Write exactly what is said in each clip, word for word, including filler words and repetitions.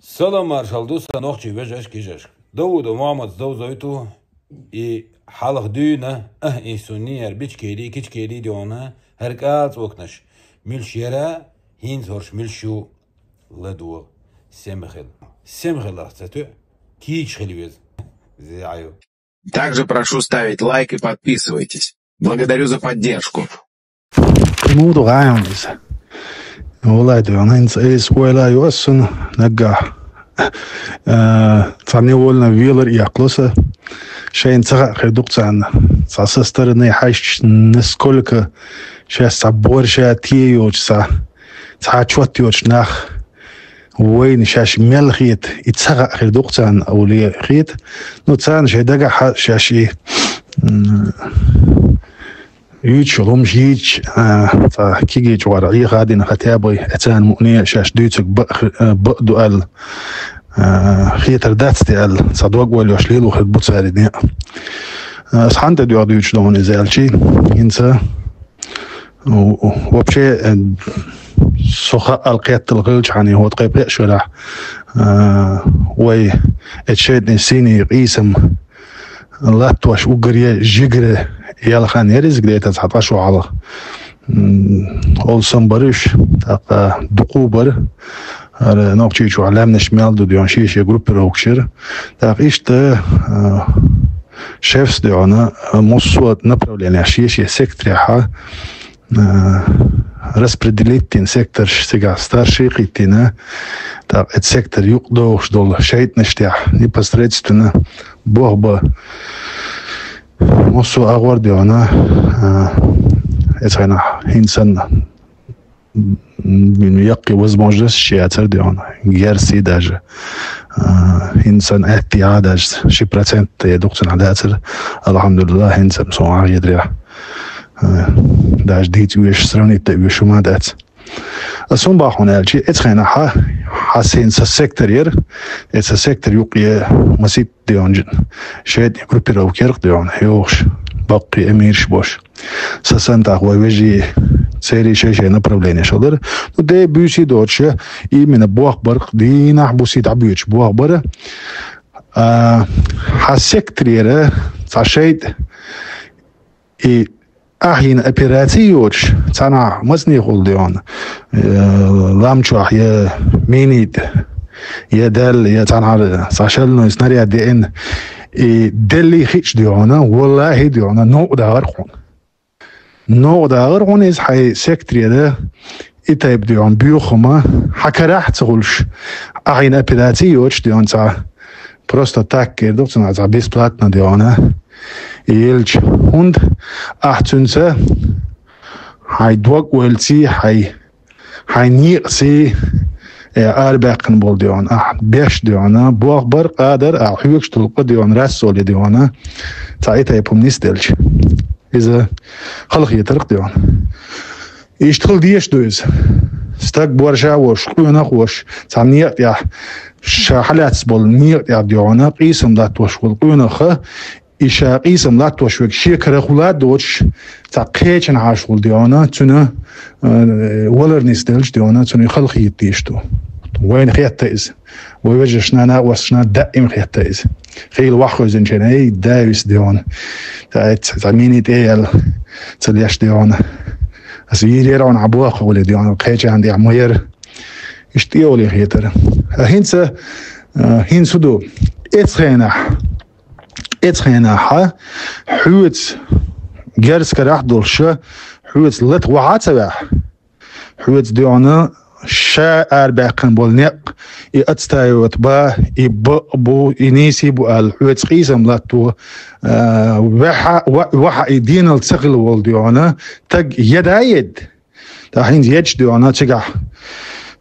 Салам маршалла ду сан нохчий вежаршка, йижаршка. Дауда Мухьаммад довзойту и хьалха дуьйна, а, и сунни яр бичкери, кичкери дуьйна, хӀара кӀал цӀокнаш. Милш яра, хӀинца хӀорш милш ю, ладугӀа. Сема хила. Сема хила ца туьа, кийча хила веза. Зе Ӏайо. Также прошу ставить лайк и подписывайтесь. Благодарю за поддержку. Муду гӀайон иза. Валай дуьйна, хӀинца айса ойла ю ас сун наггахь. Э, цхьа невольно велар эккхало са. Шайна ца хаьа хир ду-кх царна. Цхьа со стороны хьаьжча, насколько шаьш цхьа бор ша те йоцуш цхьа, цхьа чот йоцуш нах вайна шаьш мел хета, и ца хаьа хир ду-кх царна, оле хета. Ну, царна шайн дагахь шаьш и, м, юьйцуш йолу хӀумаш йийцича, а, цхьа кегий чкъор Ӏеха а дина, хотя бы, э, царна мукъане а шаьш дуьйцург бакъ хи-, а, бакъ ду аьлла, а, хетар дац те аьлла, цхьа дог ойла йолуш лело хир бу царна. А, ас хьанна тӀедоьгӀу дуьйцуш ду хьуна иза аьлча, хӀинца, у-, у-, вообще, э, со хаал кхеттал хилча хьуна, хӀокху ткъе пхеа шарахь, а, вай, э, шайтӀанийн синий къийсам латтош уггаре жигара яьлла хан яра иза, где-то цхьа ткъа шо хьалха. М, олу сан бара уьш, тӀаккха дукха бара. ХӀара Нохчийчохь лаьмнаш мел ду дуьйна, шен-шен группировкаш яра. ТӀаккха иштта, а, шефс дуьйна, а, массо а направлениехь, шен-шен секторехь, а, распределить дина секторш, цигахь старший а кхиттина, тӀаккха оцу сектор юкъа догӀуш долу шайтӀанаш тӀехь непосредственно бохба. Массо а агӀор дуьйна, а, эцхьанахь хӀинца санна, м, яккхий возможность ши яцара дуьйна, герси даже. А, хӀинца санна аьттехьа даже ши процент я дукха цунах дацара. Алхьамдулиллах, хӀинца сан хьан хетарехь. А, даже дийца оьшуш, сравнить дан оьшуш хӀума дац. Ас хӀун боху хьуна аьлча, эцхьанахь хьан, хьан сен сан сектор яра, эцхьан сектор юкъе масийтта дуьйна шайтӀанийн группировка яра-кх дуьйна, йогӀуш, баккхий эмираш болуш. Сан санна тӀаккха вай вежарий, церий шай-шай направлениеш хилира. Ну, де буьйсий доцуш, именно бохбар-кх, дийнахь-буьйсий дӀабоьдуш бохбар. А, хьан секторера цхьа шайтӀа и ахь йина операци йоцуш, цхьанхьа мацанехула дуьйна, э, лам чохь я минийта, я даьлла, я цхьанхьара цхьа шальной снаряд деана, и деллий хиъча дуьйна, валлахӀи дуьйна, новкъа дагӀар хьуна. Новкъа дагӀар хьуна иза хьайн секторера и тайпа дуьйна боьха хӀума, хьан карахь а ца хуьлуш, ахь йина операци йоцуш дуьйна цхьа. Просто так кхийр ду-кх цунах цхьа бесплатно дуьйна. И елча, хӀунда ахь цуьнца хьайн дог-ойлаций, хьайн, хьайн некъаций, э, арабаьккхина болу дуьйна, ахь беш дуьйна, бохбар, къадар, ахь хьоьгуш долу къа дуьйна, рассоле дуьйна, цхьа и тайпа хӀума нисделча. Иза халахетарх дуьйна. Иштта хила дезаш ду иза. Стаг борша а волуш, къонах а волуш, цхьа некъа тӀехь, ша хьалаьцна болу некъа тӀехь дуьйна, къийсам латтош волу къонах а, и ша къийсам латтош верг шен карахула а доцуш, цхьа кхечанхьашхула дуьйна, цуьнан, э, валар нисделча дуьйна, цуьнан халахета дезаш ду. Вайна хетта иза. Вай вежаршна, накъосташна даим хетта иза. Хийла ваха хевзинчеран, эй, да виса дуьйна. Ца, ца, ца мини тӀе яьлла, ца леш дуьйна. Аса йийр яра хьуна хьан боху оле дуьйна, кхечарна тӀехь ма яра. Иштта тӀе оле хетара. А хӀинца, а, хӀинца хӀун ду? Эцхьанахь, эцхьанахь хьоьца герз карахь а долуш, хьоьца лата вахьа а ца ваьхьа. Хьоьца дуьйна ша арабаьккхина болу некъ, и отстаивать ба, и бакъ бу, и нийса бу аьлла, хьоьца къийсам латто, а, ваьхьа, ва-, ваха и денал ца хила волу дуьйна, таг еда а едда. Ткъа хӀинца едаш дуьйна цигахь,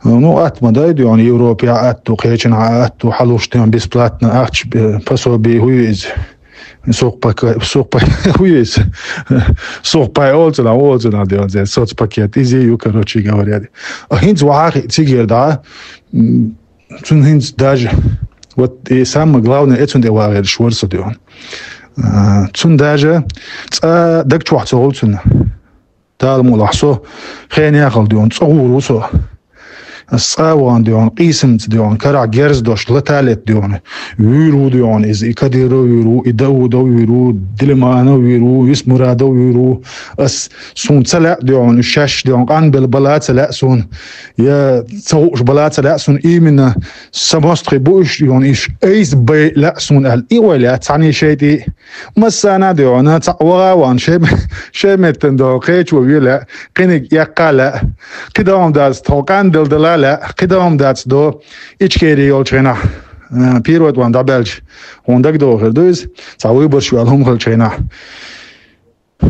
ну, атта ма дай дуьйна, Европехь атта ду, кхечанхьа атта ду, хьалуш дуьйна бесплатно ахча, э, пособие хӀу ю иза? Сухпака-, сухпа-, хӀу ю иза? Сухпай олу цунах, олу цунах дуьйна, соцпакет, иза ю, короче говоря. А хӀинца вахьа а хиъ цигара дӀа, м, цунна хӀинца даже, вот и самое главное, э, цунна тӀе вагӀераш вара со дуьйна. А, цунна даже цкъа даг чохь ца хуьлу цунна. Дала мукъалахь, со хенехала дуьйна, цӀа гӀур ву со. Ас цӀа вахана, дий хьона, къийсамца, дий хьона, карахь герз дош латалет, дий хьона. Вуьйр ву, дий хьона, иза, и Кадыров вуьйр ву, и Даудов вуьйр ву, Дилиманов вуьйр ву, Висмурадов вуьйр ву. Ас, суна ца лаьа, дий хьона, уьш шаьш, дий хьона, къанбелла бала ца лаьа суна, я ца хууш бала ца лаьа суна, именно са мостагӀий бу уьш, дий хьона, уьш айса бай лаьа суна аьлла, и ойла яц цхьанне шайтӀе. Массарна, дий хьона, цхьаъ ваха а вахана, шайн, шайн меттана, дий хьона, кхечо ве лаьа, кхиниг эккха лаьа, кхидӀа хӀума дац, тхо къанбелла дала лаьа, кхидӀа хӀума дац, дий хьона, Ичкери йолчу хенахь, а, первый тӀом дӀабаьлча, хьуна дагадогӀу хир ду иза, цхьа выбораш йолу хӀума хилчу хенахь.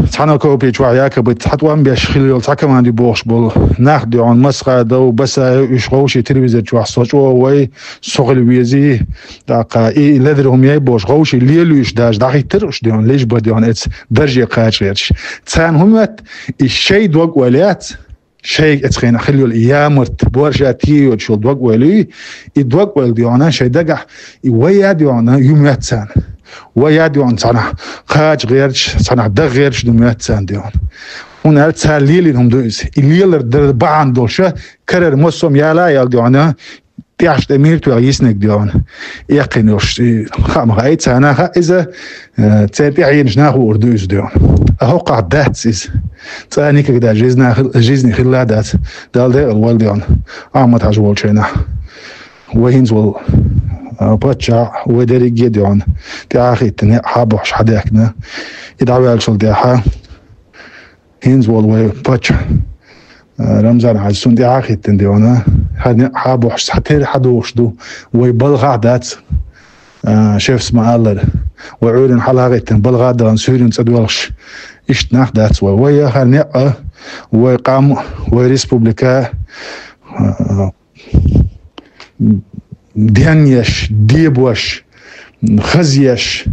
Цхьана копи чохь якобы цхьа тӀом беш хилла йолу цхьа команди бохуш болу нах, дий хьона, Масхадов, Басаев, уьш вовшийн телевизор чохь со чӀогӀа вай, со хила везий, тӀаккха и ледара хӀума яй бохуш, вовшийн лелуьйш даже дӀахӀиттира уьш, дий хьона, лиш бан, дий хьона, эца дарже кхача гӀерташ. Царна хӀума моьтту, и шайн дог ойла яц, шайга эцхийна хилла йолу и ямарт, борша тӀе йоцуш йолу дог ойла ю, и дог ойла, дий хьона, шайн дагахь, и вай яд, дий хьона, ю моьтту царна. Вай яд, дий хьона, цхьанахь кхача гӀерташ, цхьанахь дан гӀерташ ду моьтту царна, дий хьона. ХӀунда аьлча цара лелийна хӀума ду иза. И лелар дар бахьана долуш, карара массо а яла а яла, дий хьона, тӀехь тӀе мийра тоьхна йиснарг, дий хьона, эккхийна йолуш, и хаа ма хаьа, царна хаьа иза, э, церан тӀаьхьенаш нах хуур ду иза, дий хьона. А хӀокхахь дац иза. ЦӀа никогда жизни хил-, жизни хилла а дац. Далла декъала войла, дий хьона, Ахьмад-Хьаьжа волчу хенахь. Вай хӀинца волу, а, паччахь, вай дерриге а, дий хьона, тӀаьхьахӀиттина, хьа бохьуш хьадаьхкина. И дӀаваьллачул тӀаьхьа хӀинца волу вай паччахь, а, Рамзан-Хьаьжа, цунна тӀаьхьахӀиттина, дий хьона, хӀара некъ хьа бохьуш, цхьа тера хьадогӀуш ду, вай балхахь дац, а, шефс ма-аллара, вай Ӏуьйранна хьалахӀиттина, балха а дахана, суьйранна цӀа доьлхуш, иштта нах дац вай. Вай хӀара некъ а, вай къам а, вай республика а, а, денъеш, дебош, хазъеш,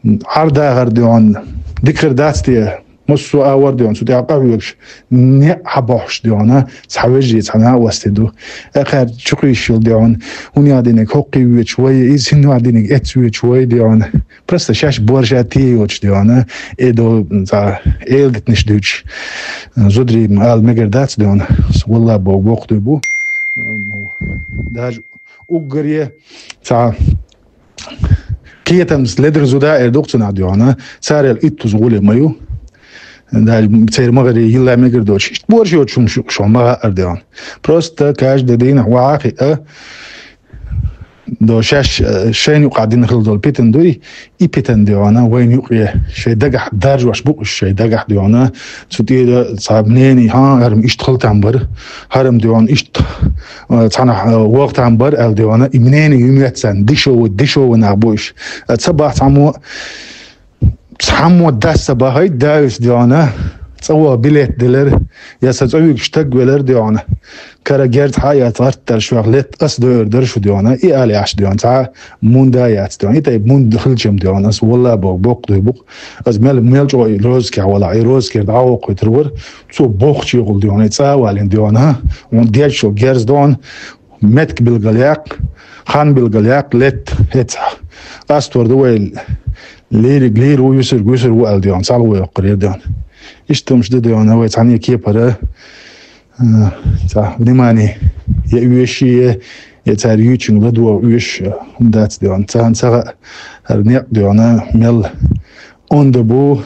Ӏар-дахар, дий хьона, дика хир дац те, массо а агӀор, дий хьона, цу тӀехь къахьоьгуш, некъ хьабохьуш, дий хьона, цхьа вежарий, цхьа накъостий ду. Эххар чукхийш йолу, дий хьона, хӀун яа диниг хӀоккхий воьдуш вай, иза хӀун яа диниг эццахь воьдуш вай, дий хьона. Просто шаьш борша тӀе йоцуш, дий хьона, и до цхьа эладитанаш дуьйцуш, зударий ма ала мегар дац, дий хьона. Валла боху, боккха дуй бу. Даже уггаре цхьа кхетамца ледара зуда эр ду-кх цунах, дий хьона, царел иттуза гӀуле ма ю. Даже церан магӀаре йилла мегар доцуш. Иштта борша йоцуш хӀума шу, шуна ма хаьара, дий хьона. Просто каждый дийнахь вахьа а хиъа, до шаьш, э, шайна юкъахь дина хила долу питана дуй, и питана, дий хьона, вайна юкъе шайн дагахь даржош бу уьш шайн дагахь, дий хьона. Цу тӀера цхьа мнение, хӀан, хӀара-м иштта хила там бара, хӀара-м, дий хьона, иштта, э, цхьанахь, э, ваха там бара аьлла, дий хьона, и мнение ю моьтту царна, дешевый, дешевый нах бу уьш. Э, ца бахьа цхьаммо, цхьаммо дас ца бахайта, дӀавуьйцу, дий хьона, цӀа ваха билет делира, я сан цӀа вуьгуш стаг велира, дий хьона. Кара герз хьа а яц, гӀаттар шух летта ас дойур дара шу, дий хьона, и ала яхьаш, дий хьона, цхьа мунда а яц, дий хьона, и тайпа мунда хилчам, дий хьона, ас валла боху, боккха дуй бу-кх. Ас мел, мел чӀогӀа и розыскехь валахь, и розыскера дӀа а воккхуьйтур вара, цо бохучу йогӀула, дий хьона, и цӀа а валийна, дий хьона, хьуна деш йолу герз, дий хьона, меттиг билгалъяккха, хан билгалъяккха, летта, хӀецахь. Къастор ду вай, лийриг лийр ву, юьсург юьсур ву аьлла, дий хьона, цхьалгӀа йоккхур яра, дий хьона. Иштта хӀумаш ду, дий хьона, вай цхьанне кепара, а, цхьа внимание я оьший, я, я цара юьйцучуьнга ладогӀа оьшуш, а, хӀума дац, дий хьона. Царна ца хаьа, хӀара некъ, дий хьона, мел онда бу,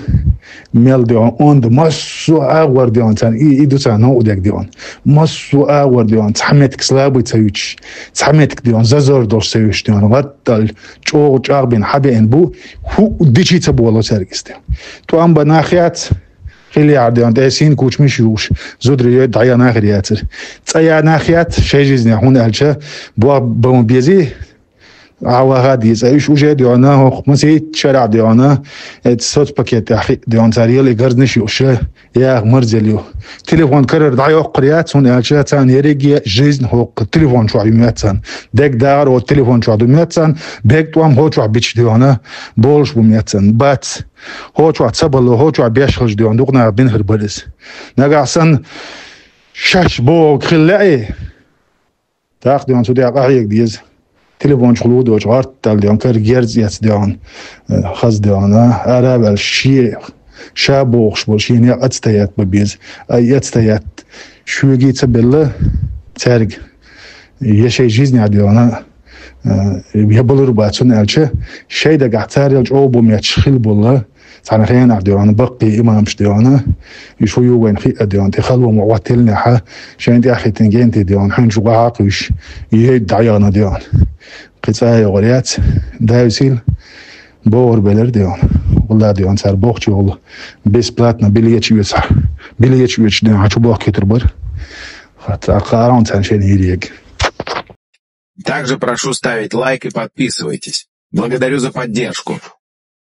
мел, дий хьона, онда, массо а агӀор, дий хьона, царна и, и ду царна новкъа дерг, дий хьона. Массо а агӀор, дий хьона, цхьа меттиг слабый ца юьтуш, цхьа меттиг, дий хьона, зазор долуш ца юьтуш, дий хьона, гӀаттал чӀогӀа чӀагӀбина хьабеана бу, хӀуъа дичи ца боло цаьрга иза, дий хьона. ТӀом бан нах яц, хила яхьар, дий хьона, тӀе сийна кучамаш юуш, зударий йой дӀаян нах яцара. ЦӀа ян нах яц, шайн жизнехь, хӀунда аьлча, бох бан безий, Ӏа ваха деза. Уьш уже, дий хьона, хӀокху масийтта шарахь, дий хьона, эцу соцпакет тӀехь хиъ, дий хьона, цара яла и гарзнаш юуш, яха марзелла ю. Телефон карара дӀайоккхур яц, хӀунда аьлча царна ерриге а жизнь хӀокху телефон чохь ю моьтту царна. Дерг дахар хӀокху телефон чохь ду моьтту царна, берг тӀом хӀокху чохь бича, дий хьона, болуш бу моьтту царна. Бац. ХӀокху чохь ца балло, хӀокху чохь беш хилча, дий хьона, дукха наха бина хир бара иза. Нагахь санна шаьш бохург хила лаьий, тӀаккха, дий хьона, цу тӀехь къахьега деза. Телефон чухула ву доцуш, гӀортта аьлла, дий хьона, кара герз эцна, дий хьона, э, хаза, дий хьона, ара а ваьлла, шен ша бохуш болу, шен некъ ацтаят бан беза. Ай, ацтаят шоьгий ца белла цаьрга. я шоай жизнь а, дий хьона, э, я балур бац, хӀана аьлча шоай дагахь царел чӀогӀа бу мотташ хила болу цхьана хенахь, дий хьона, баккхий имамаш, дий хьона, уьш хӀун ю вайна хиъна, дий хьона, тӀе халонаш хӀоттаеллехь, шайна тӀехь хӀиттина гӀенте, дий хьона, хьуьнчу гӀо хьакхуьйсуш, и хӀетта дӀаяхана, дий хьона. Кхин цкъа а йогӀур яц, Дала весийла, бохург белира, дий хьона. Валлахь, дий хьона, цара бохучу йолу бесплатно билет оьцуш, билет оьцуш, дий хьона, хьан чу бохкуьйтур бара. Хатта кхаарон царна шайна хӀирийга. Также прошу ставить лайк и подписывайтесь. Благодарю за поддержку.